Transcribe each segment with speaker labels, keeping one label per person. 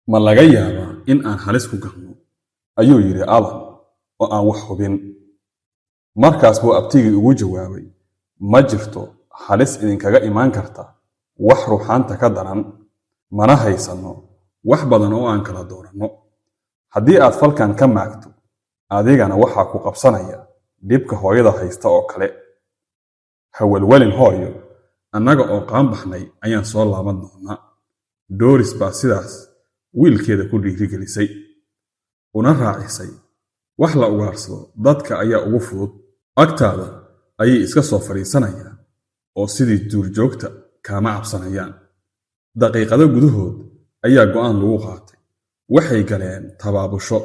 Speaker 1: Ma laga yaabaa in aan halis ku galno, ayuu yidhi Alan oo aan wax hubin. Markaas buu abtigii ugu jawaabay, ma jirto halis idinkaga imaan karta wax ruuxaanta ka daran, mana haysanno wax badan oo aan kala dooranno. Haddii aad falkan ka maagto, adigana waxaa ku qabsanaya dhibka hooyada haysta oo kale. Ha welwelin hooyo, annaga oo qaanbaxnay ayaan soo laaban doonaa. Doris baa sidaas wiilkeeda ku dhiirigelisay, una raacisay, wax la ugaarsado dadka ayaa ugu fudud. Agtaada ayay iska soo fadhiisanayaan oo sidii duurjoogta kaama cabsanayaan. Daqiiqado gudahood ayaa go'aan lagu qaatay. Waxay galeen tabaabusho.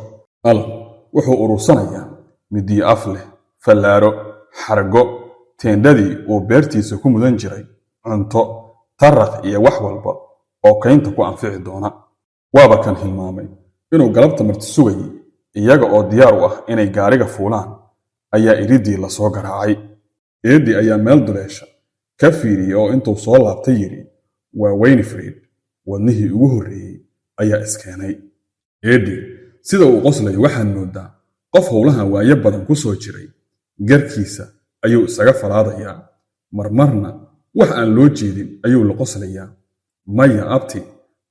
Speaker 1: Alan wuxuu urursanayaa midiyo af leh, fallaaro, xargo, teendhadii uu beertiisa ku mudan jiray, cunto, taraq iyo wax walba oo kaynta ku anfici doona. Waaba kan hilmaamay inuu galabta marti sugayay. Iyaga oo diyaar u ah inay gaariga fuulaan ayaa iridii lasoo garaacay. Eddie ayaa meel duleesha ka fiiriyey oo intuu soo laabtay yidhi, waa Winifred. Wadnihii ugu horreeyey ayaa iskeenay. Eddie sida uu qoslayo waxaad mooddaa qof howlahan waayo badan ku soo jiray. Garkiisa ayuu isaga falaadayaa, marmarna wax aan loo jeedin ayuu la qoslayaa. Maya abti,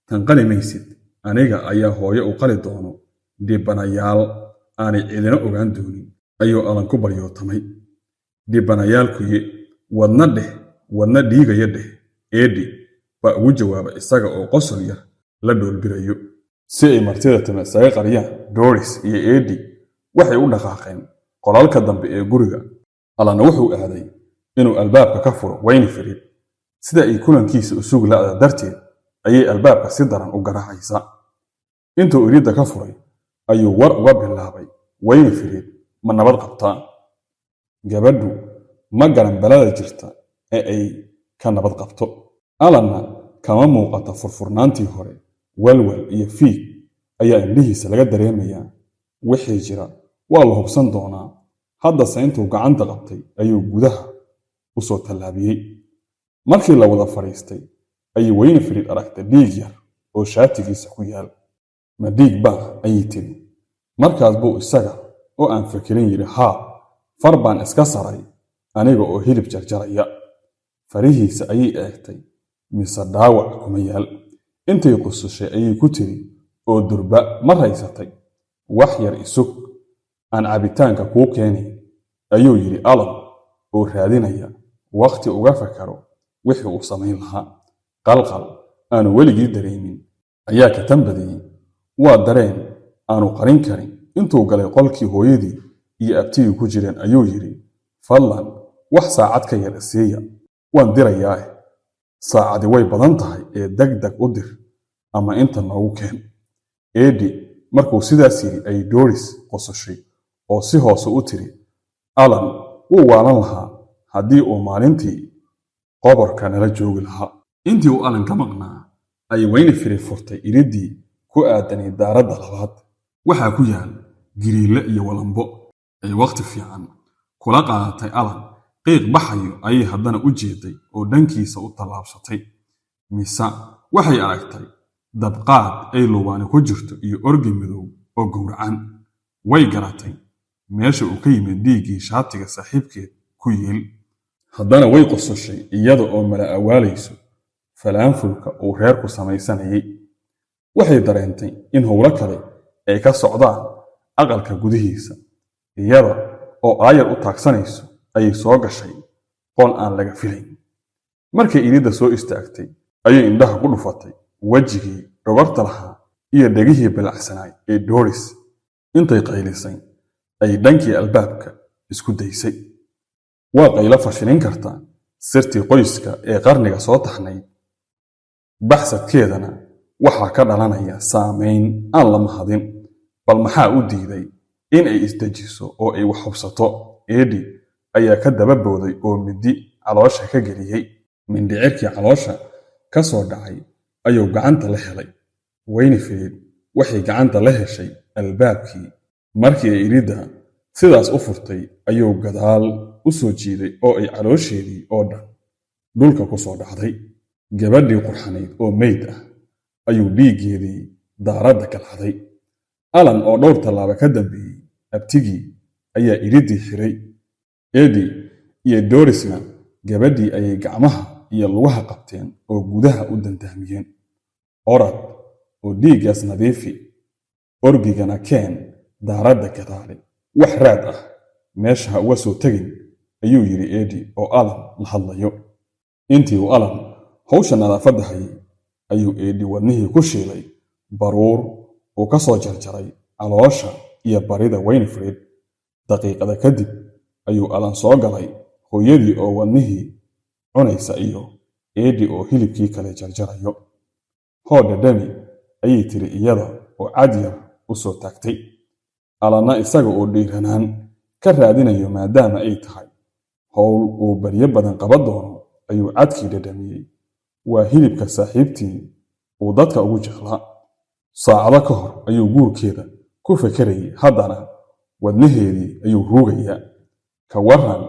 Speaker 1: tan qali maysid, aniga ayaa hooyo u qali doono dhibanayaal aanay cidina ogaan doonin, ayuu Alan ku baryootamay. Dhibanayaalkuye, wadna dheh, wadna dhiigaya dheh, Eddie baa ugu jawaaba isaga oo qosol yar la dhoolbirayo. Si ay martida timi isaga qariyaan, Doris iyo Eddie waxay u dhaqaaqeen qolalka dambe ee guriga. Alanna wuxuu aaday inuu albaabka ka furo Winifred. Sida ay kulankiisa u sugi la'da darteed ayay albaabka si daran u garaacaysa. Intuu iridda ka furay ayuu war uga bilaabay, Winifred, ma nabad qabtaa? Gabadhu ma garan balada jirta ee ay ka nabad qabto. Alanna kama muuqata furfurnaantii hore. Walwal iyo fiig ayaa indhihiisa laga dareemayaa. Wixii jira waa la hubsan doonaa. Haddase intuu gacanta qabtay ayuu gudaha u soo tallaabiyey. Markii la wada fadhiistay ayay Winifred aragtay dhiig yar oo shaatigiisa ku yaal. Ma dhiig baa, ayay tiri. Markaas buu isaga oo aan fikirin yidhi, haa, far baan iska saray aniga oo hilib jarjaraya. Farihiisa ayay eegtay, mise dhaawac kuma yaal. Intay qusushay ayay ku tiri, oo durba ma raysatay? Wax yar isug, aan cabitaanka kuu keenay, ayuu yidhi Alan oo raadinaya wakhti uga fakaro wixii uu samayn lahaa. Qalqal aanu weligii dareemin ayaa ka tanbadiyey. Waa dareen aanu qarin karin. Intuu galay qolkii hooyadii iyo abtigii ku jireen ayuu yidhi, fadlan wax saacad ka yar isiiya, waan dirayaae. Saacadi way badan tahay ee deg deg u dir ama inta noogu keen. Eddie markuu sidaas yidhi ayay Doris qososhay oo si hoose u tiri, Alan wuu waalan lahaa haddii uu maalintii qoborka nala joogi lahaa. Intii uu Alan ka maqnaa ayay Winifred furtay iriddii ku aadanay daaradda labaad. Waxaa ku yaal giriille iyo walambo ay wakhti fiican kula qaadatay Alan. Qiiq baxayo ayay haddana u jeeday oo dhankiisa u tallaabsatay. Mise waxay aragtay dabqaad ay lubaani ku jirto iyo orgi madow oo gowracan. Way garatay meesha uu ka yimid dhiiggii shaatiga saaxiibkeed ku yiil. Haddana way qososhay iyada oo mala awaalayso falaanfulka uu reerku samaysanayay. Waxay dareentay in howlo kale ay ka socdaan aqalka gudihiisa. Iyada oo aayar u taagsanayso ayay soo gashay qol aan laga filayn. Markay iridda soo istaagtay ayay indhaha ku dhufatay wejigii dhogorta lahaa iyo dhegihii balacsanaay ee Doris. Intay qaylisay ay dhankii albaabka isku daysay. Waa qaylo fashilin karta sirtii qoyska ee qarniga soo taxnayd. Baxsadkeedana waxaa ka dhalanaya saamayn aan la mahadin. Bal maxaa u diiday in ay isdejiso oo ay wax hubsato? Eddie ayaa ka daba booday oo midi caloosha ka geliyey. Mindhicirkii caloosha ka soo dhacay ayuu gacanta la helay. Winifred waxay gacanta la heshay albaabkii. Markii ay iridda sidaas u furtay ayuu gadaal u soo jiiday oo ay caloosheedii oo dhan dhulka ku soo dhacday. Gabadhii qurxanayd oo meyd ah ayuu dhiiggeedii Daaradda galhaday. Alan oo dhowr tallaabo ka dambeeyey abtigii ayaa iriddii xiray. Eddie iyo Dorisna gabadhii ayay gacmaha iyo lugaha qabteen oo gudaha u dandaamiyeen. Orad oo dhiiggaas nadiifi, orgigana keen daaradda gadaale, wax raad ah meesha ha uga soo tegin, ayuu yidhi Eddie oo Alan la hadlayo. Intii uu Alan hawsha nadaafadda hayay ayuu Eddie wadnihii ku shiilay baruur uu ka soo jarjaray caloosha iyo barida Winifred. Daqiiqada kadib ayuu Alan soo galay, hooyadii oo wadnihii cunaysa iyo Eddie oo hilibkii kale jarjarayo. Hoo dhadhami, ayay tiri iyada oo cad yar u soo taagtay. Alanna isaga oo dhiiranaan ka raadinayo maadaama ay tahay howl uu baryo badan qaban doono ayuu cadkii dhadhamiyey. Waa hilibka saaxiibtii uu dadka ugu jeclaa. Saacado ka hor ayuu guurkeeda ku fekerayay, haddana wadnaheedii ayuu ruugayaa. Ka waran,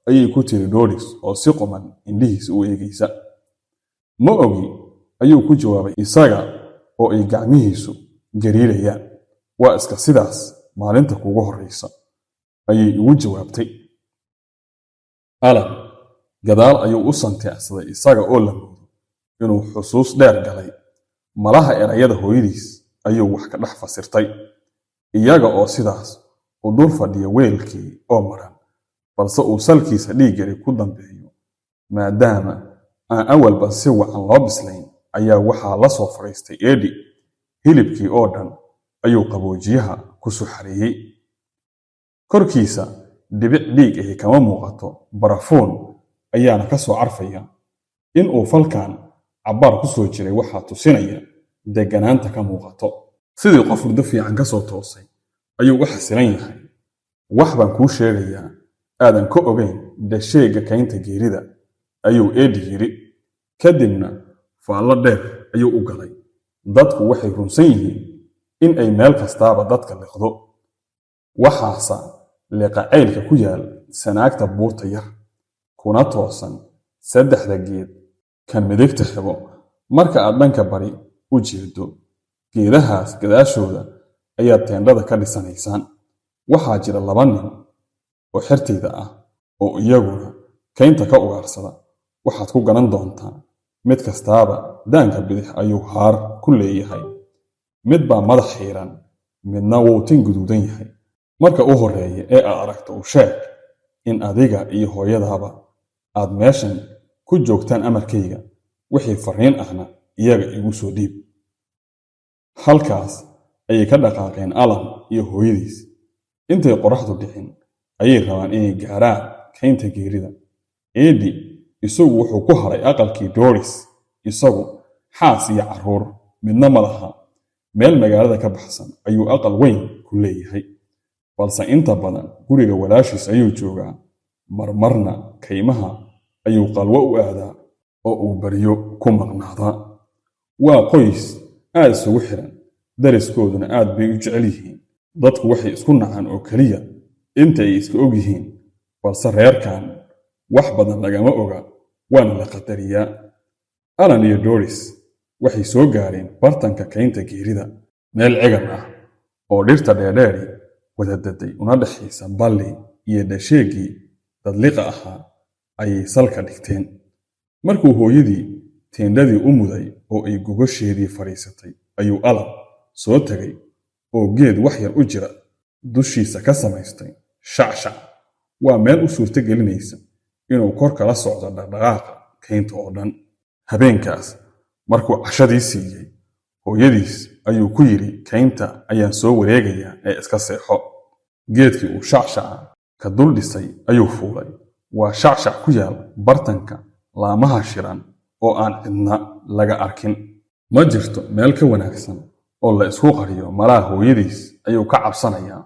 Speaker 1: ayay ku tiri Doris oo si quman indhihiisa u eegaysa. Ma ogi, ayuu ku jawaabay isaga oo ay gacmihiisu gariirayaan. Waa iska sidaas maalinta kuugu horreysa, ayay ugu jawaabtay. Alan gadaal ayuu u santeecsaday isaga oo la moodo inuu xusuus dheer galay. Malaha erayada hooyadiis ayuu wax ka dhex fasirtay. Iyaga oo sidaas u dul fadhiya weelkii oo maran, balse uu salkiisa dhiiggari ku dambeeyo maadaama aan awalba si wacan loo bislayn, ayaa waxaa la soo fadhiistay Eddie. Hilibkii oo dhan ayuu qaboojiyaha ku suxareeyey. Korkiisa dhibic dhiig ahi kama muuqato, barafuun ayaana ka soo carfaya. In uu falkan cabbaar ku soo jiray waxaa tusinaya degganaanta ka muuqato. Sidii qof hurdo fiican ka soo toosay ayuu u xasilan yahay. Wax baan kuu sheegayaa aadan ka ogayn dhasheegga kaynta geerida, ayuu Eddie yidhi. Kadibna faallo dheer ayuu u galay. Dadku waxay runsan yihiin in ay meel kastaaba dadka liqdo, waxaase liqa ceylka ku yaal sanaagta buurta yar, kuna toosan saddexda geed kan midigta xigo marka aad dhanka bari u jeedo. Geedahaas gadaashooda ayaad teendhada ka dhisanaysaan. Waxaa jira laba nin oo xertayda ah oo iyaguna kaynta ka ugaarsada. Waxaad ku garan doontaa mid kastaaba daanka bidix ayuu haar ku leeyahay. Mid baa madax xiiran, midna wuu tin guduudan yahay. Marka u horreeya ee aad aragto u sheeg in adiga iyo hooyadaaba aad meeshan ku joogtaan amarkayga, wixii fariin ahna iyaga igu soo dhiib. Halkaas ayay ka dhaqaaqeen Alan iyo hooyadiis. Intay qorraxdu dhicin ayay rabaan inay gaaraan kaynta geerida. Eddie isagu wuxuu ku haray aqalkii Doris. Isagu xaas iyo carruur midna ma laha. Meel magaalada ka baxsan ayuu aqal weyn ku leeyahay, balse inta badan guriga walaashiis ayuu joogaa. Marmarna kaymaha ayuu qalwo u aadaa oo uu baryo ku maqnaadaa. Waa qoys aad isugu xiran, dariskooduna aad bay u jecel yihiin. Dadku waxay isku nacaan oo keliya inta ay iska og yihiin, balse reerkan wax badan lagama oga, waana la qadariyaa. Alan iyo Doris waxay soo gaareen bartanka kaynta geerida, meel cigan ah oo dhirta dheerdheeri wada daday una dhexaysa balli iyo dhasheegii dadliqa ahaa ayay salka dhigteen. Markuu hooyadii teendhadii u muday oo ay gogosheedii fadhiisatay ayuu Alan soo tegay oo geed wax yar u jira dushiisa ka samaystay shacshac. Waa meel u suurto gelinaysa inuu kor kala socdo dhaqdhaqaaqa kaynta oo dhan. Habeenkaas markuu cashadii siiyey hooyadiis ayuu ku yidhi, kaynta ayaan soo wareegayaa ee iska seexo. Geedkii uu shacshaca ka dul dhisay ayuu fuulay. Waa shacshac ku yaal bartanka laamaha shiran oo aan cidna laga arkin. Ma jirto meel ka wanaagsan oo la isku qariyo. Malaha hooyadiis ayuu ka cabsanayaa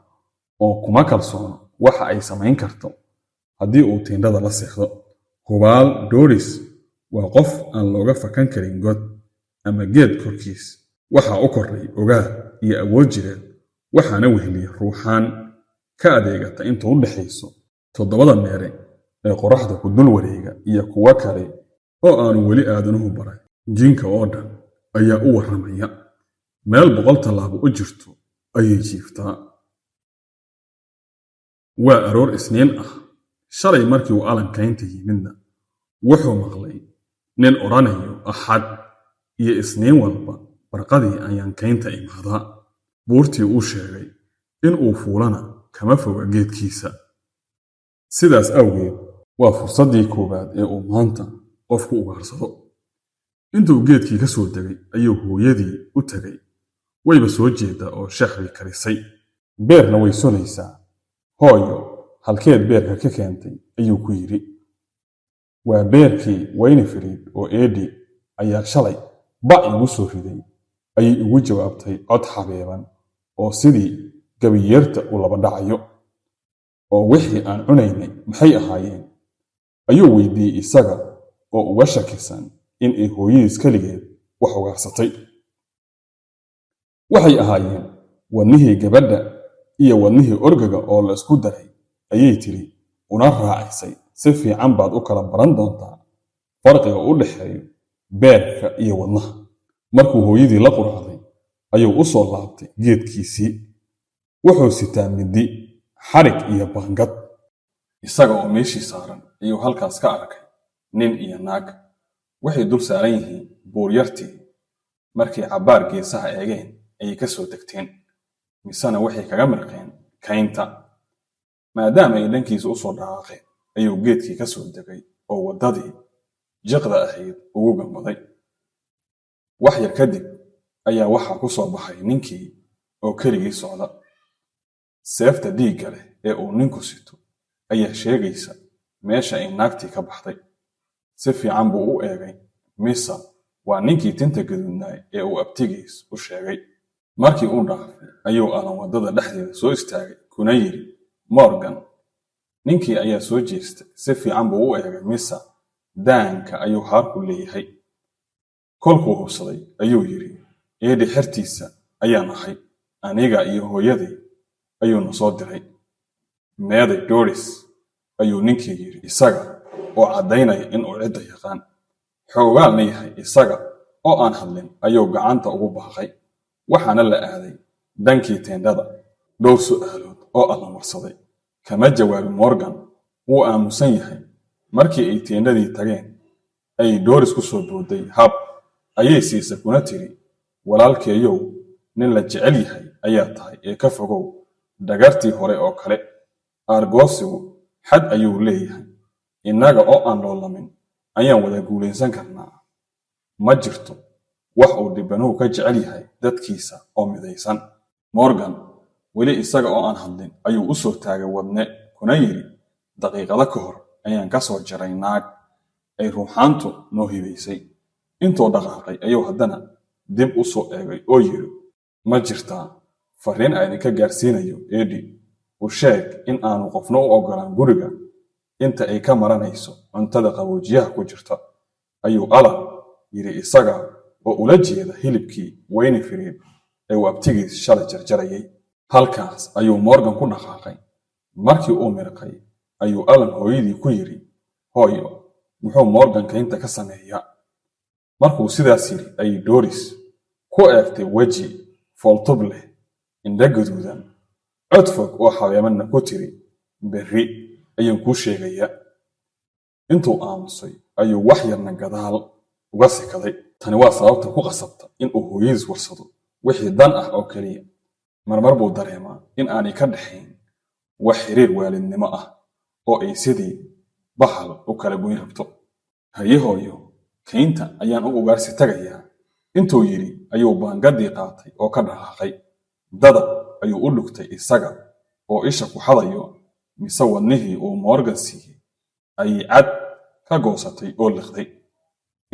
Speaker 1: oo kuma kalsoono waxa ay samayn karto haddii uu tiindhada la seexdo. Hubaal Doris waa qof aan looga fakan karin god ama geed korkiis. Waxaa u kordhay ogaal iyo awood jireed, waxaana weheliya ruuxaan ka adeegata inta u dhexayso toddobada meere ee qorraxda ku dul wareega iyo kuwo kale oo aanu weli aadanuhu baray. Jinka oo dhan ayaa u warramaya. Meel 100 tallaabo u jirto ayay jiiftaa. Waa aroor Isniin ah. Shalay markii uu Alan kaynta yimidna wuxuu maqlay nin odhanayo Axad iyo Isniin walba barqadii ayaan kaynta imaadaa. Buurtii uu sheegay in uu fuulana kama foga geedkiisa. Sidaas awgeed waa fursaddii koowaad ee uu maanta qofku ugaarsado. Intuu geedkii ka soo degay ayuu hooyadii u tegay. Wayba soo jeedaa oo shaah bay karisay. Beerna way solaysaa. Hooyo, halkeed beerka ka keentay ayuu ku yidhi. Waa beerkii Winifred oo Eddie ayaa shalay bac igu soo riday, ayay ugu jawaabtay cod xabeeban oo sidii gabiyeerta u laba dhacayo. Oo wixii aan cunaynay maxay ahaayeen? Ayuu weydiiyey isaga oo uga shakisan in ay hooyadiis keligeed wax ugaarsatay. Waxay ahaayeen wadnihii gabadha iyo wadnihii orgaga oo la isku daray, ayay tiri una raacisay. Si fiican baad u kala baran doontaa farqiga u dhexeeyo beerka iyo wadnaha. Markuu hooyadii la quracday ayuu u soo laabtay geedkiisii. Wuxuu sitaa mindi, xarig iyo baangad. Isaga oo meeshii saaran ayuu halkaas ka arkay nin iyo naag. Waxay dul saaran yihiin buuryartii. Markay cabbaar geesaha eegeen ayay ka soo degteen, misena waxay kaga mirqeen kaynta. Maadaama ay dhankiisa u soo dhaqaaqeen ayuu geedkii ka soo degay oo waddadii jiqda ahayd ugu gambaday. Wax yar kadib ayaa waxaa ku soo baxay ninkii oo keligii socda. Seefta dhiigga leh ee uu ninku sito ayaa sheegaysa meesha ay naagtii ka baxday. Si fiican buu u eegay, mise waa ninkii tinta gaduudnaa ee uu abtigiis u sheegay. Markii uu dhaafay ayuu Alan waddada dhexdeeda soo istaagay kuna yidhi Morgan. Ninkii ayaa soo jeestay, si fiican buu u eegay, mise daanka ayuu haarku leeyahay. Kolkuu hubsaday ayuu yidhi Eddie xertiisa ayaan ahay, aniga iyo hooyaday ayuuna soo diray. Meeday Doris, ayuu ninkii yidhi isaga oo caddaynaya in uu cidda yaqaan. Xoogaalna yahay isaga oo aan hadlin ayuu gacanta ugu baaqay. Waxaana la aaday dhankii teendhada. Dhowr su'aalood oo Alan warsaday kama jawaabin Morgan, wuu aamusan yahay. Markii ay teendhadii tageen ayay Doris ku soo booday, hab ayay siisay kuna tiri walaalkeeyow, nin la jecel yahay ayaa tahay ee ka fogow dhagartii hore oo kale. Aargoosigu xad ayuu leeyahay. Innaga oo aan loolamin ayaan wada guulaysan karnaa. Ma jirto wax uu dhibanuhu ka jecel yahay dadkiisa oo midaysan. Morgan weli isaga oo aan hadlin ayuu u soo taagay wadne kuna yidhi daqiiqado ka hor ayaan ka soo jaray naag ay ruuxaantu noo hibaysay. Intuu dhaqaaqay ayuu haddana dib u soo eegay oo yidhi ma jirtaa fariin aan idinka gaarsiinayo Eddie? U sheeg in aanu qofna u oggolaan guriga inta ay ka maranayso cuntada qaboojiyaha ku jirta, ayuu Alan yidhi isaga oo ula jeeda hilibkii Winifred ee uu abtigiis shalay jarjarayay. Halkaas ayuu Morgan ku dhaqaaqay. Markii uu mirqay ayuu Alan hooyadii ku yidhi hooyo, muxuu Morgan kaynta ka sameeyaa? Markuu sidaas yidhi ayay Doris ku eegtay weji fooltub leh, indho gaduudan, cod fog oo xabeemanna ku tiri berri ayaan kuu sheegayaa. Intuu aamusay ayuu wax yarna gadaal uga sikaday. Tani waa sababta ku qasabta in uu hooyadiis warsado wixii dan ah oo keliya. Marmar buu dareemaa in aanay ka dhaxayn wax xiriir waalidnimo ah oo ay sidii bahal u kala goyn rabto. Haye hooyo, kaynta ayaan u ugaarsi tagayaa, intuu yidhi ayuu baangadii qaatay oo ka dhaqaaqay. Dadab ayuu u dhugtay isaga oo isha ku xadayo, mise wadnihii uu Morgan siiyey ayay cad ka goosatay oo liqday.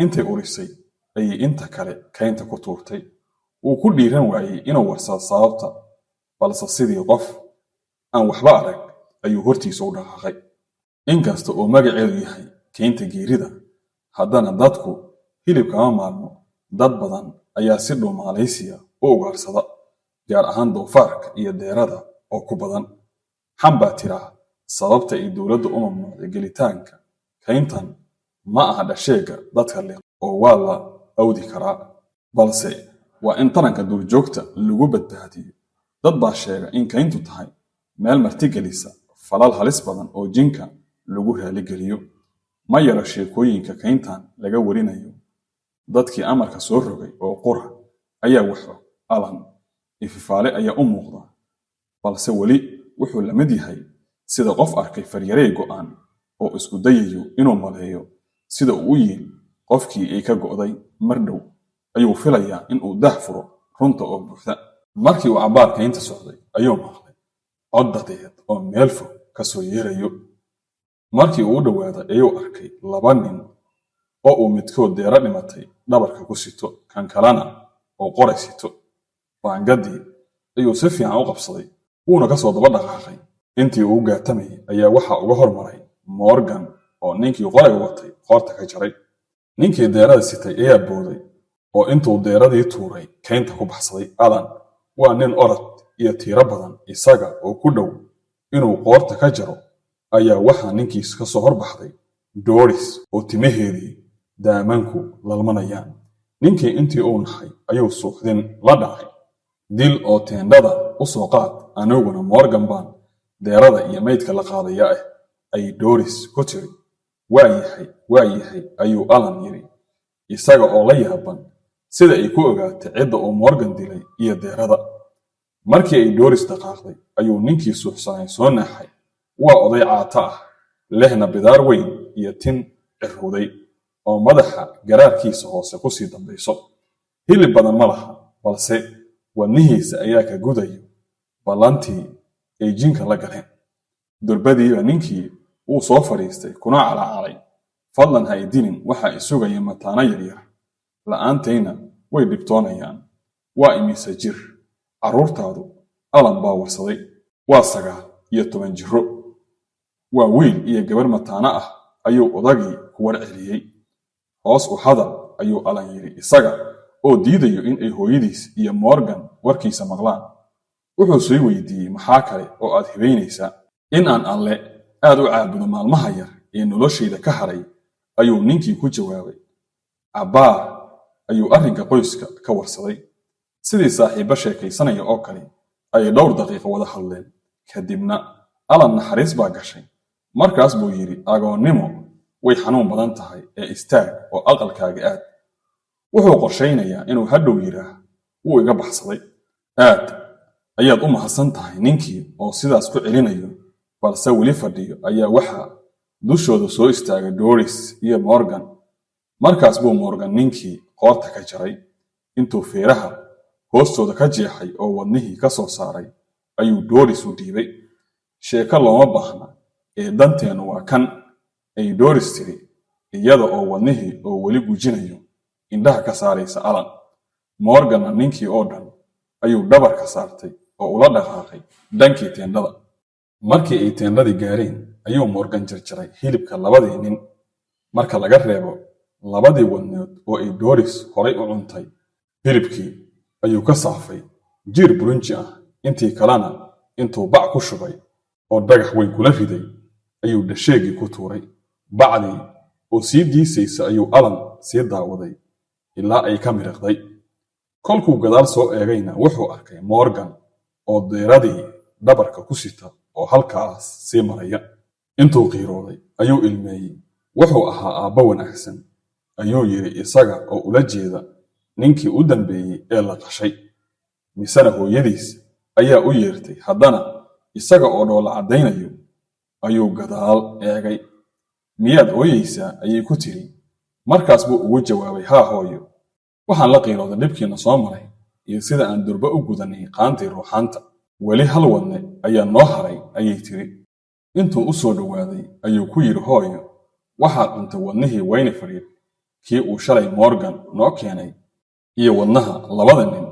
Speaker 1: Intay urisay ayay inta kale kaynta ku tuurtay. Wuu ku dhiiran waayey inuu warsado sababta, balse sidii qof aan waxba arag ayuu hortiisa u dhaqaaqay. Inkasta oo magaceedu yahay kaynta geerida, haddana dadku hilib kama maarmo. Dad badan ayaa si dhuumaalaysiya u ugaarsada, gaar ahaan doofaarka iyo deerada oo ku badan. Xan baa tiraa sababta ay dowladdu u mamnuucday gelitaanka kayntan ma aha dhasheega dadka liq oo waa la awdi karaa, balse Waa in taranka duurjoogta lagu badbaadiyo. Dad baa sheega in kayntu tahay meel martigelisa falal halis badan oo jinka lagu raaligeliyo. Ma yaro sheekooyinka kayntan laga warinayo. Dadkii amarka soo rogay oo qura ayaa wax og. Alan ififaale ayaa u muuqda, balse weli wuxuu la mid yahay sida qof arkay faryarey go'an oo isku dayayo inuu maleeyo sida uu u yiil qofkii ay ka go'day. Mar dhow ayuu filayaa in uu daah furo runta oo buuxda. Markii uu cabbaar kaynta socday ayuu maqlay cod dadeed oo meel fog ka soo yeerayo. Markii uu u dhowaaday ayuu arkay laba nin oo uu midkood deero dhimatay dhabarka ku sito, kan kalena oo qoray sito. Baangaddii ayuu si fiican u qabsaday, wuuna ka soo daba dhaqaaqay. Intii uu gaatamayay ayaa waxa uga hormaray Morgan oo ninkii qorayga watay qoorta ka jaray. Ninkii deerada sitay ayaa booday oo intuu deeradii tuuray kaynta ku baxsaday. Alan waa nin orod iyo tiiro badan. Isaga oo ku dhow inuu qoorta ka jaro ayaa waxaa ninkiis ka soo horbaxday Doris oo timaheedii daamanku lalmanayaan. Ninkii intii uu naxay ayuu suuxdin la dhacay. Dil oo teendhada u soo qaad, aniguna Morgan baan deerada iyo maydka la qaadaya ah, ayay Doris ku tiri. Waa yahay, waa yahay, ayuu Alan yidhi, isaga oo la yaaban sida ay ku ogaatay cidda uu Morgan dilay iyo deerada. Markii ay Doris dhaqaaqday ayuu ninkii suuxsanay soo naaxay. Waa oday caato ah, lehna bidaar weyn iyo tin cirowday oo madaxa garaarkiisa hoose ku sii dambayso. Hilib badan ma laha, balse wadnihiisa ayaa ka gudayo ballantii ay jinka la galeen. Durbadiiba ninkii wuu soo fadhiistay kuna calaacalay, "Fadlan ha i dilin, waxaa i sugaya mataano yaryar, la'aantayna way dhibtoonayaan." "Waa imise jir carruurtaadu?" Alan baa warsaday. "Waa 19 jiro, waa wiil iyo gabar mataano ah," ayuu odagii ku war celiyey. "Hoos u hadal," ayuu Alan yidhi, isaga oo diidayo in ay hooyadiis iyo Morgan warkiisa maqlaan. Wuxuu sii weydiiyey, "Maxaa kale oo aad hibaynaysaa?" "In aan Alle aad u caabudo maalmaha yar ee noloshayda ka haray," ayuu ninkii ku jawaabay. Cabbaar ayuu arrinka qoyska ka warsaday. Sidii saaxiibbo sheekaysanaya oo kale ayay dhowr daqiiqo wada hadleen. Kadibna Alan naxariis baa gashay. Markaas buu yidhi, "Agoonnimo way xanuun badan tahay, ee istaag oo aqalkaaga aad." Wuxuu qorshaynayaa inuu hadhow yidhaah, "Wuu iga baxsaday." "Aad ayaad u mahadsan tahay." Ninkii oo sidaas ku celinayo balse weli fadhiyo ayaa waxaa dushooda soo istaagay Doris iyo Morgan. Markaas buu Morgan ninkii qoorta ka jaray. Intuu feeraha hoostooda ka jeexay oo wadnihii ka soo saaray ayuu Doris u dhiibay. "Sheeko looma baahna ee danteennu waa kan," ay Doris tiri, iyada oo wadnihii oo weli gujinayo indhaha ka saaraysa Alan. Morganna ninkii oo dhan ayuu dhabarka saartay oo ula dhaqaaqay dhankii teendhada. Markii ay teendhadii gaareen ayuu Morgan jarjaray hilibka labadii nin, marka laga reebo labadii wadnood oo ay Doris horay u cuntay. Hilibkii ayuu ka saafay jiir burunji ah, intii kalena intuu bac ku shubay oo dhagax weyn kula riday ayuu dhasheegii ku tuuray. Bacdii oo sii diisaysa ayuu Alan sii daawaday ilaa ay ka miriqday. Kolkuu gadaal soo eegayna wuxuu arkay Morgan oo deeradii dhabarka ku sita oo halkaas sii maraya. Intuu qiirooday ayuu ilmeeyey. "Wuxuu ahaa aabbo wanaagsan," ayuu yidhi, isaga oo ula jeeda ninkii u dambeeyey ee la qashay. Misena hooyadiis ayaa u yeertay. Haddana isaga oo dhoolla caddaynayo ayuu gadaal eegay. "Miyaad ooyeysaa?" ayay ku tiri. Markaas buu ugu jawaabay, "Haa hooyo, waxaan la qiirooday dhibkiina soo maray iyo sida aan durba u gudanay qaantii ruuxaanta. Weli hal wadne ayaa noo haray," ayay tiri. Intuu u soo dhowaaday ayuu ku yidhi, "Hooyo, waxaad cuntay wadnihii Wayne Fadhiid, kii uu shalay Morgan noo keenay, iyo wadnaha labada nin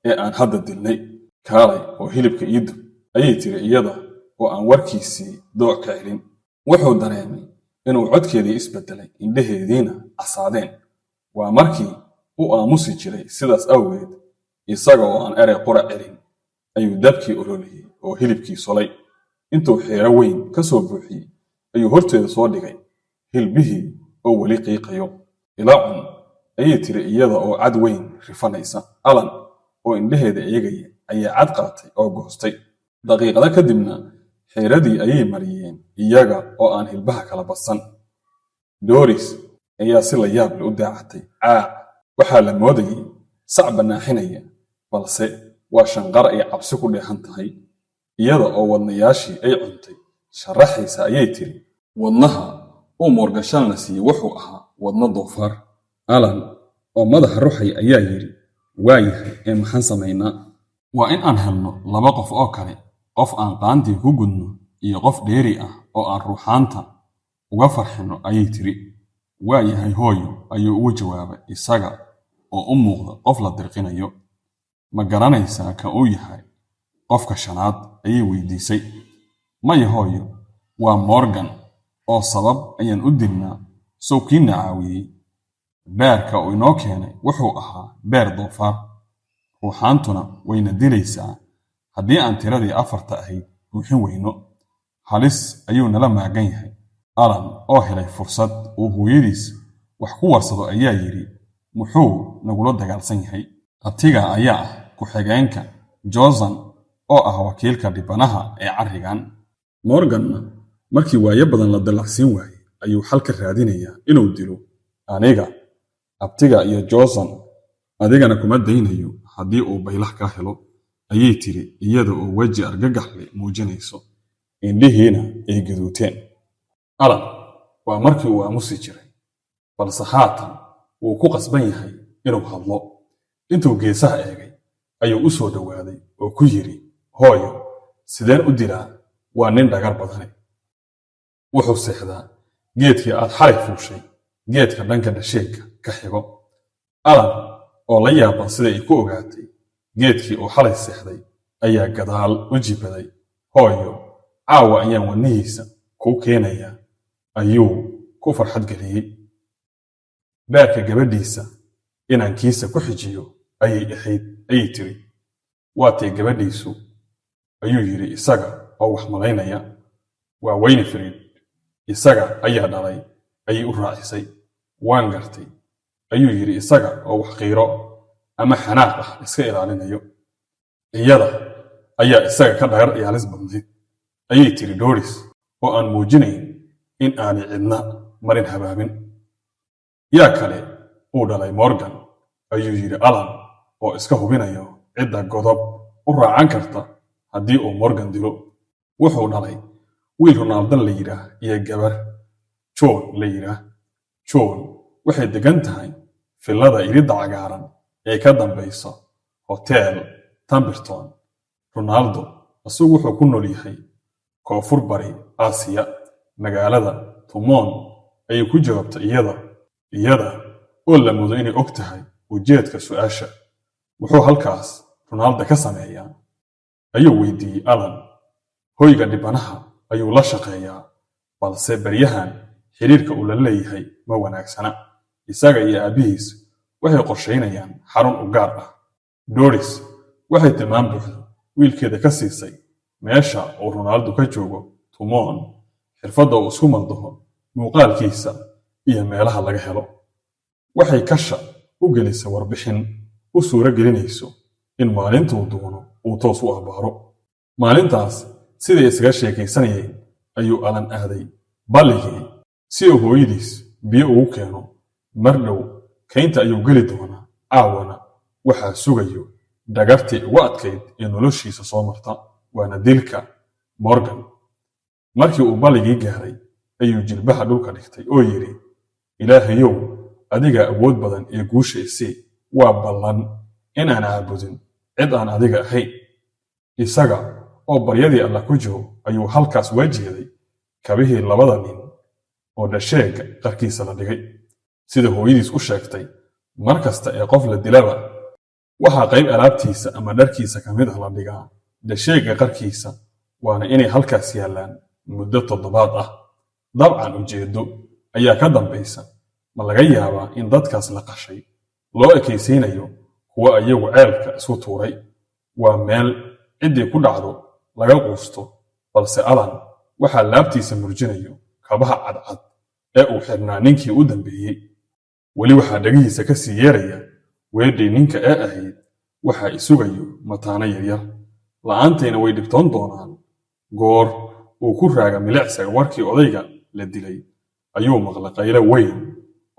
Speaker 1: ee aan hadda dilnay. Kaalay oo hilibka ii dub," ayay tiri, iyada oo aan warkiisii dooc ka celin. Wuxuu dareemay inuu codkeedii isbedelay, indhaheediina casaadeen. Waa markii u aamusi jiray. Sidaas awgeed, isaga oo aan erey qura celin ayuu dabkii ololiyey oo hilibkii solay. Intuu xeero weyn ka soo buuxiyey ayuu horteeda soo dhigay, hilbihii oo weli qiiqayo. "Ila cun," ayay tiri, iyada oo cad weyn rifanaysa. Alan oo indhaheeda eegaya ayaa cad qaatay oo goostay. Daqiiqado kadibna xeeradii ayay mariyeen iyaga oo aan hilbaha kala badsan. Doris ayaa si la yaab leh u daacatay. Caac! Waxaa la moodayay sac banaaxinaya, balse waa shanqar ay cabsi ku dheehan tahay. Iyada oo wadnayaashii ay cuntay sharaxaysa ayay tiri, wadnaha uu Morgan shalna siiyey wuxuu ahaa wadno doofaar. Alan oo madaxa ruxay ayaa yidhi, waayahay, ee maxaan samaynaa? Waa in aan helno laba qof oo kale, qof aan qaantii ku gudno iyo qof dheeri ah oo aan ruuxaanta uga farxino, ayay tiri. Waayahay hooyo, ayuu ugu jawaabay isaga oo u muuqda qof la dirqinayo. Ma garanaysaa ka uu yahay qofka shanaad? Ayay weydiisay. Maya hooyo, waa Morgan oo sabab ayaan u dilnaa, sow kiina caawiyey. Beerka uu inoo keenay wuxuu ahaa beer doofaar, ruuxaantuna wayna dilaysaa haddii aan tiradii afarta ahayd buuxin weyno. Halis ayuu nala maagan yahay. Alan oo helay fursad uu hooyadiis wax ku warsado ayaa yidhi, muxuu nagula dagaalsan yahay? Abtiga ayaa ah ku-xigeenka Johnson oo ah wakiilka dhibanaha ee carrigan. Morganna markii waayo badan la dallacsiin waayey ayuu xal ka raadinayaa inuu dilo aniga, abtiga iyo Johnson. Adigana kuma daynayo haddii uu baylah ka helo, ayay tiri iyada oo weji argagax leh muujinayso, indhihiina ay gaduuteen. Alan waa markii uu aamusi jiray, balse haatan wuu ku qasban yahay inuu hadlo. Intuu geesaha eegay ayuu u soo dhowaaday oo ku yidhi, hooyo, sideen u dilaa? Waa nin dhagar badane. Wuxuu seexdaa geedkii aad xalay fuushay, geedka dhanka dhasheegka ka xigo. Alan oo la yaaban sida ay ku ogaatay geedkii uu xalay seexday ayaa gadaal u jibaday. Hooyo, caawa ayaan wadnihiisa kuu keenayaa, ayuu ku farxad geliyey. Beerka gabadhiisa inankiisa ku xijiyo ayay ahayd, ayay tiri. Waatay gabadhiisu? Ayuu yidhi isaga oo wax malaynaya. Waa Winifred, isaga ayaa dhalay, ayay u raacisay. Waan gartay, ayuu yidhi isaga oo wax qiiro ama xanaaq ah iska ilaalinayo. Iyada ayaa isaga ka dhagar iyaalis badnayd, ayay tiri Doris oo aan muujinayn in aanay cidna marin habaabin. Yaa kale uu dhalay Morgan? Ayuu yidhi Alan oo iska hubinayo cidda godob u raacan karta haddii uu Morgan dilo. Wuxuu dhalay wiil Ronaldo la yidhaah iyo gabar John la yidhaah. John waxay degan tahay fillada iridda cagaaran ee ka dambaysa Hotel Tambirton. Ronaldo isagu wuxuu ku nool yahay Koonfur Bari Aasiya, magaalada Tumon, ayay ku jawaabtay iyada oo la moodo inay og tahay ujeedka su'aasha. Muxuu halkaas Ronaldo ka sameeyaa? Ayuu weydiiyey Alan. Hoyga dhibanaha ayuu la shaqeeyaa, balse baryahan xiriirka uu la leeyahay ma wanaagsana. Isaga iyo aabbihiis waxay qorshaynayaan xarun u gaar ah. Doris waxay tilmaan buuxdo wiilkeeda ka siisay meesha uu Ronaldo ka joogo Tumon, xirfadda uu isku maldaho, muuqaalkiisa iyo meelaha laga helo. Waxay kasha u gelisay warbixin u suuro gelinayso in maalintuu doono uu toos u abbaaro. Maalintaas siday isaga sheekaysanayeen ayuu Alan aaday balligii si uu hooyadiis biyo ugu keeno. Mar dhow kaynta ayuu geli doonaa. Caawana waxaa sugayo dhagartii ugu adkayd ee noloshiisa soo marta, waana dilka Morgan. Markii uu balligii gaaray ayuu jilbaha dhulka dhigtay oo yidhi, Ilaahayow, adigaa awood badan ee guusha isii. Waa ballan inaan caabudin cid aan adiga ahayn. Isaga oo baryadii Alla ku jiro ayuu halkaas uga jeeday kabihii labada nin oo dhasheegga qarkiisa la dhigay. Sida hooyadiis u sheegtay, mar kasta ee qof la dilaba waxaa qayb alaabtiisa ama dharkiisa ka mid ah la dhigaa dhasheegga qarkiisa, waana inay halkaas yaallaan muddo toddobaad ah. Dabcan ujeeddo ayaa ka dambaysa. Ma laga yaabaa in dadkaas la qashay loo ekaysiinayo kuwa iyagu ceelka isku tuuray? Waa meel ciddii ku dhacdo laga quusto. Balse Alan waxaa laabtiisa murjinayo kabaha cadcad ee uu xirnaa ninkii u dambeeyey. Weli waxaa dhegihiisa ka sii yeeraya weedhii ninka ee ahayd, Waxaa isugayo mataano yaryar, la'aantayna way dhibtoon doonaan. Goor uu ku raaga milicsiga warkii odayga la dilay ayuu maqlay qaylo weyn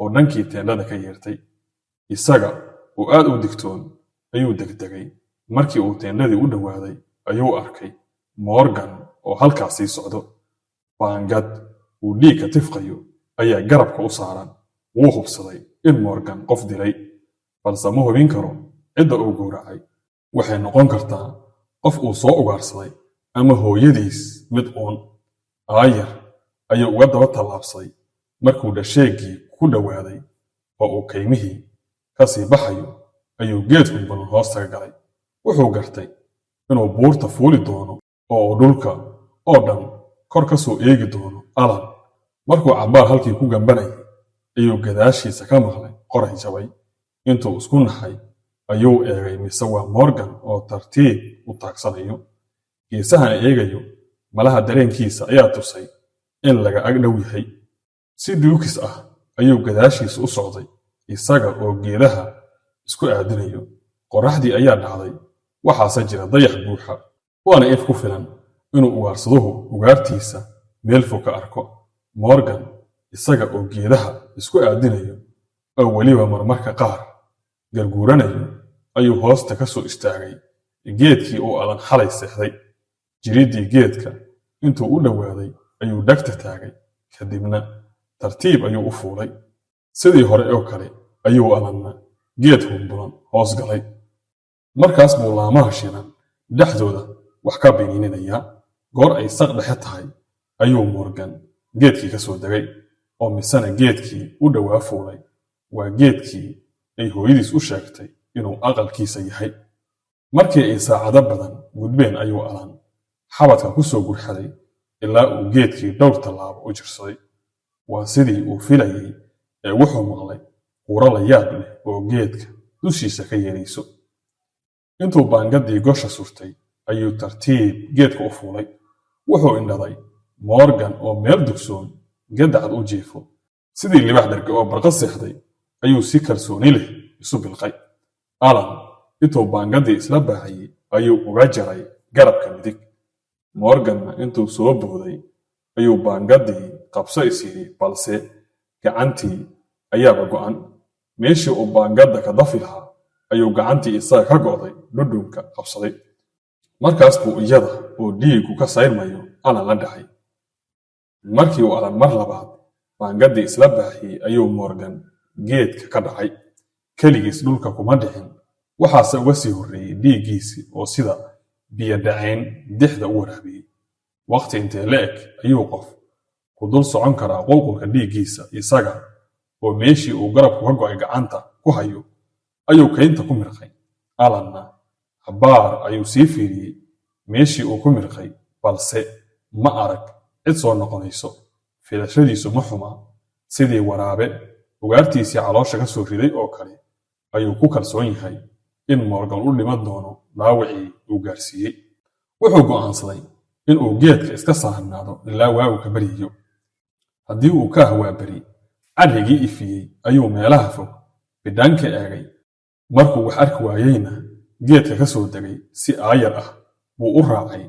Speaker 1: oo dhankii teendhada ka yeertay. Isaga oo aad u digtoon ayuu degdegay. Markii uu teendhadii u dhowaaday ayuu arkay Morgan oo halkaas sii socdo. Baangad uu dhiigka tifqayo ayaa garabka u saaran. Wuu hubsaday in Morgan qof dilay, balse ma hubin karo cidda uu gowracay. Waxay noqon kartaa qof uu soo ugaarsaday ama hooyadiis mid uun. Aayar ayuu uga daba tallaabsaday. Markuu dhasheegii ku dhowaaday oo uu kaymihii ka sii baxayo ayuu geed humbulan hoostaga galay. Wuxuu gartay inuu buurta fuuli doono oo uu dhulka oo dhan kor ka soo eegi doono Alan. Markuu cabbaar halkii ku gambanayay ayuu gadaashiisa ka maqlay qoray jabay. Intuu isku naxay ayuu eegay, mise waa Morgan oo tartiib u taagsanayo, geesahana eegayo. Malaha dareenkiisa ayaa tusay in laga ag dhow yahay. Si dhuukis ah ayuu gadaashiisa u socday, isaga oo geedaha isku aadinayo. Qorraxdii ayaa dhacday, waxaase jira dayax buuxa, waana if ku filan inuu ugaarsaduhu ugaartiisa meel fog ka arko. Morgan isaga oo geedaha isku aadinayo oo weliba marmarka qaar garguuranayo ayuu hoosta ka soo istaagay geedkii uu Alan xalay seexday. Jiriddii geedka intuu u dhowaaday ayuu dhagta taagay, kadibna tartiib ayuu u fuulay. Sidii hore oo kale ayuu Alanna geed humbulan hoos galay. Markaas buu laamaha shidan dhexdooda wax ka biniininayaa. Goor ay saq dhexe tahay ayuu Morgan geedkii ka soo degay oo misena geedkii u dhowaa fuulay. Waa geedkii ay hooyadiis u sheegtay inuu aqalkiisa yahay. Markii ay saacado badan gudbeen ayuu Alan xabadka ku soo gurxaday ilaa uu geedkii dhowr tallaabo u jirsaday. Waa sidii uu filayay ee wuxuu maqlay quuro la yaab leh oo geedka dushiisa ka yeerayso. Intuu baangaddii gosha surtay ayuu tartiib geedka u fuulay. Wuxuu indhaday Morgan oo meel dugsoon gadacad u jiifo. Sidii libax dharge oo barqa seexday ayuu si kalsooni leh isu bilqay. Alan intuu baangaddii isla baahayey ayuu uga jaray garabka midig. Morganna intuu soo booday ayuu baangaddii qabso is yidhi, balse gacantii ayaaba go'an. Meeshii uu baangadda ka dafi lahaa ayuu gacantii isaga ka go'day dhudhunka qabsaday. Markaas buu iyada oo dhiiggu ka sayrmayo Alan la dhacay. Markii uu Alan mar labaad baangaddii isla baaxiyey ayuu Morgan geedka ka dhacay. Keligiis dhulka kuma dhicin, waxaase uga sii horreeyey dhiiggiisii oo sida biyo dhacayn dixda u waraabiyey. Waqti intee la eg ayuu qof ku dul socon karaa qulqulka dhiiggiisa? Isaga oo meeshii uu garabku ka go'ay gacanta ku hayo ayuu kaynta ku mirqay. Alanna cabbaar ayuu sii fiiriyey meeshii uu ku mirqay, balse ma arag cid soo noqonayso. Filashadiisu ma xuma. Sidii waraabe ugaartiisii caloosha ka soo riday oo kale ayuu ku kalsoon yahay in Morgan u dhiman doono dhaawacii uu gaarsiiyey. Wuxuu go'aansaday in uu geedka iska saarnaado ilaa waagu ka baryayo. Haddii uu ka ahwaaberi carrigii ifiyey ayuu meelaha fog bidhaanka eegay. Markuu wax arki waayeyna geedka ka soo degay. Si aayar ah buu u raacay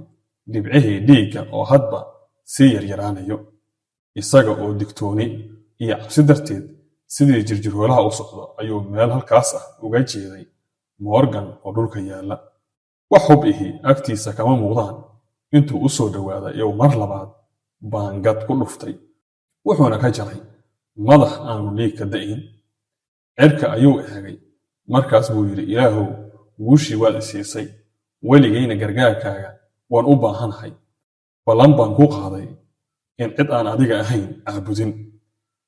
Speaker 1: dhibcihii dhiigga oo hadba sii yaryaraanayo. Isaga oo digtooni iyo cabsi darteed sidii jirjiroolaha u socdo ayuu meel halkaas ah uga jeeday Morgan oo dhulka yaalla. Wax hub ihi agtiisa kama muuqdaan. Intuu u soo dhowaaday ayuu mar labaad baangad ku dhuftay, wuxuuna ka jaray madax aanu dhiig ka da'in. Cirka ayuu eegay, markaas buu yidhi: "Ilaahow, guushii waad i siisay, weligayna gargaarkaaga waan u baahanahay. Ballan baan ku qaaday in cid aan adiga ahayn caabudin."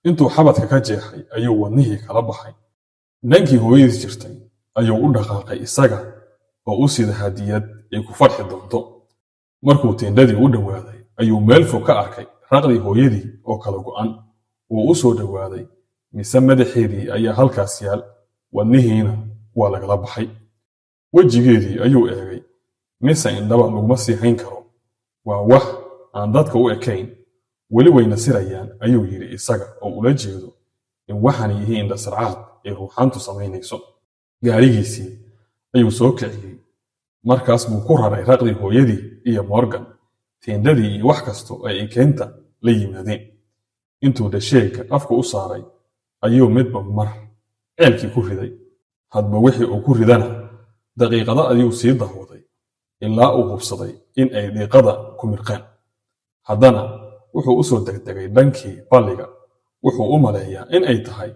Speaker 1: Intuu xabadka ka jeexay ayuu wadnihii kala baxay. Dhankii hooyadiis jirtay ayuu u dhaqaaqay, isaga oo u sida hadiyad ay ku farxi doonto. Markuu teendhadii u dhowaaday ayuu meel fog ka arkay raqdii hooyadii oo kala go'an. Wuu u soo dhowaaday, mise madaxeedii ayaa halkaas yaal, wadnihiina waa lagala baxay. Wejigeedii ayuu eegay, mise indhaba laguma sii hayn karo. Waa wax aan dadka u ekayn, weli wayna sirayaan, ayuu yidhi, isaga oo ula jeedo in waxaan yihiin indhasarcaad ay ruuxaantu samaynayso. Gaarigiisii ayuu soo kiciyey. Markaas buu ku raray raqdii hooyadii iyo Morgan, teendhadii iyo wax kasta oo ay keynta la yimaadeen. Intuu dhasheegga afka u saaray ayuu midba mar ceelkii ku riday. Hadba wixii uu ku ridana daqiiqado ayuu sii daawaday ilaa uu hubsaday in ay dhiiqada ku mirqeen. Haddana wuxuu u soo degdegay dhankii balliga. Wuxuu u maleeyaa in ay tahay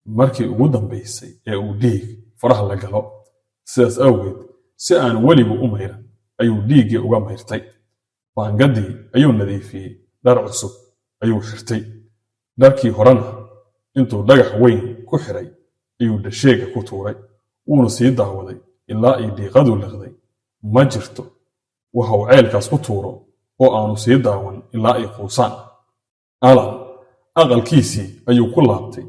Speaker 1: markii ugu dambaysay ee uu dhiig faraha la galo. Sidaas awgeed, si aan weligu u mayran ayuu dhiiggii uga mayrtay. Baangaddii ayuu nadiifiyey, dhar cusub ayuu xirtay. Dharkii horena intuu dhagax weyn ku xiray ayuu dhasheega ku tuuray, wuuna sii daawaday ilaa ay dhiiqadu liqday. Ma jirto waxa uu ceelkaas ku tuuro oo aanu sii daawan ilaa ay quusaan. Alan aqalkiisii ayuu ku laabtay.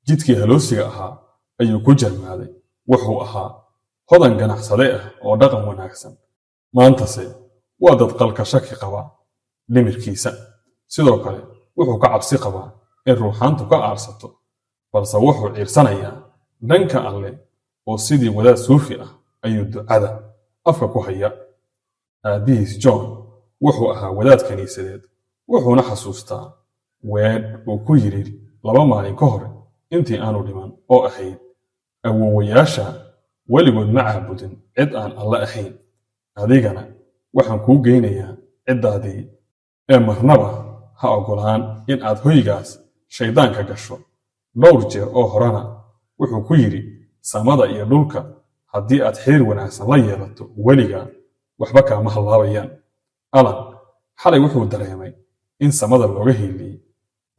Speaker 1: Jidkii haloosiga ahaa ayuu ku jarmaaday. Wuxuu ahaa hodan ganacsade ah oo dhaqan wanaagsan. Maantase waa dad qalka shaki qaba dhimirkiisa. Sidoo kale wuxuu ka cabsi qabaa in ruuxaantu ka aarsato, balse wuxuu ciirsanayaa dhanka Alle oo sidii wadaad suufi ah ayuu ducada afka ku haya. Aabbihiis John wuxuu ahaa wadaad kiniisadeed, wuxuuna xasuustaa weedh uu ku yidhi 2 maalin ka hor intii aanu dhiman oo ahayd: "Awoowayaasha weligood ma caabudin cid aan Alle ahayn, adigana waxaan kuu geynayaa ciddaadii, ee marnaba ha oggolaan in aad hoygaas shayddaanka gasho." Dhowr jeer oo horena wuxuu ku yidhi: "Samada iyo dhulka haddii aad xiriir wanaagsan la yeelato, weligaa waxba kaama hallaabayaan." Alan xalay wuxuu dareemay in samada looga hiiliyey,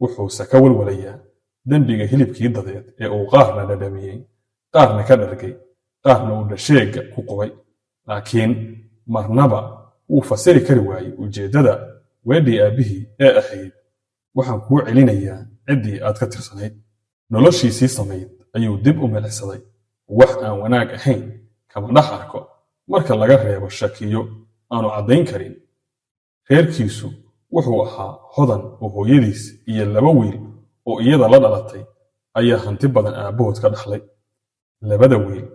Speaker 1: wuxuuse ka walwalayaa dembiga hilibkii dadeed ee uu qaarna dhadhamiyey, qaarna ka dhargay, qaarna uu dhasheegga ku qubay. Laakiin marnaba wuu fasiri kari waayey ujeeddada weedhii aabbihii ee ahayd: "Waxaan kuu celinayaa ciddii aad ka tirsanayd." Noloshiisii samayd ayuu dib u milicsaday. Wax aan wanaag ahayn kama dhex arko marka laga reebo shakiyo aanu caddayn karin. Reerkiisu wuxuu ahaa hodan oo hooyadiis iyo 2 wiil oo iyada la dhalatay ayaa hanti badan aabbahood ka dhaxlay. Labada wiil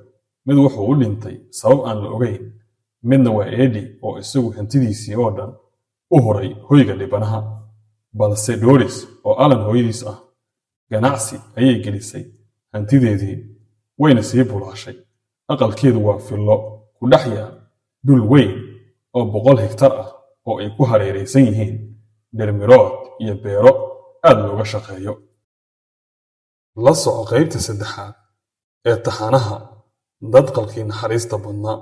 Speaker 1: mid wuxuu u dhintay sabab aan la ogayn, midna waa Eddie oo isagu hantidiisii oo dhan u huray hoyga dhibanaha. Balse Doris oo Alan hooyadiis ah ganacsi ayay gelisay hantideedii, wayna sii bulaashay. Aqalkeedu waa fillo ku dhex yaal dhul weyn oo 100 hektar ah oo ay ku hareeraysan yihiin dhirmirood iyo beero aad looga shaqeeyo. La soco qaybta 3aad ee taxanaha Dadqalkii Naxariista Badnaa.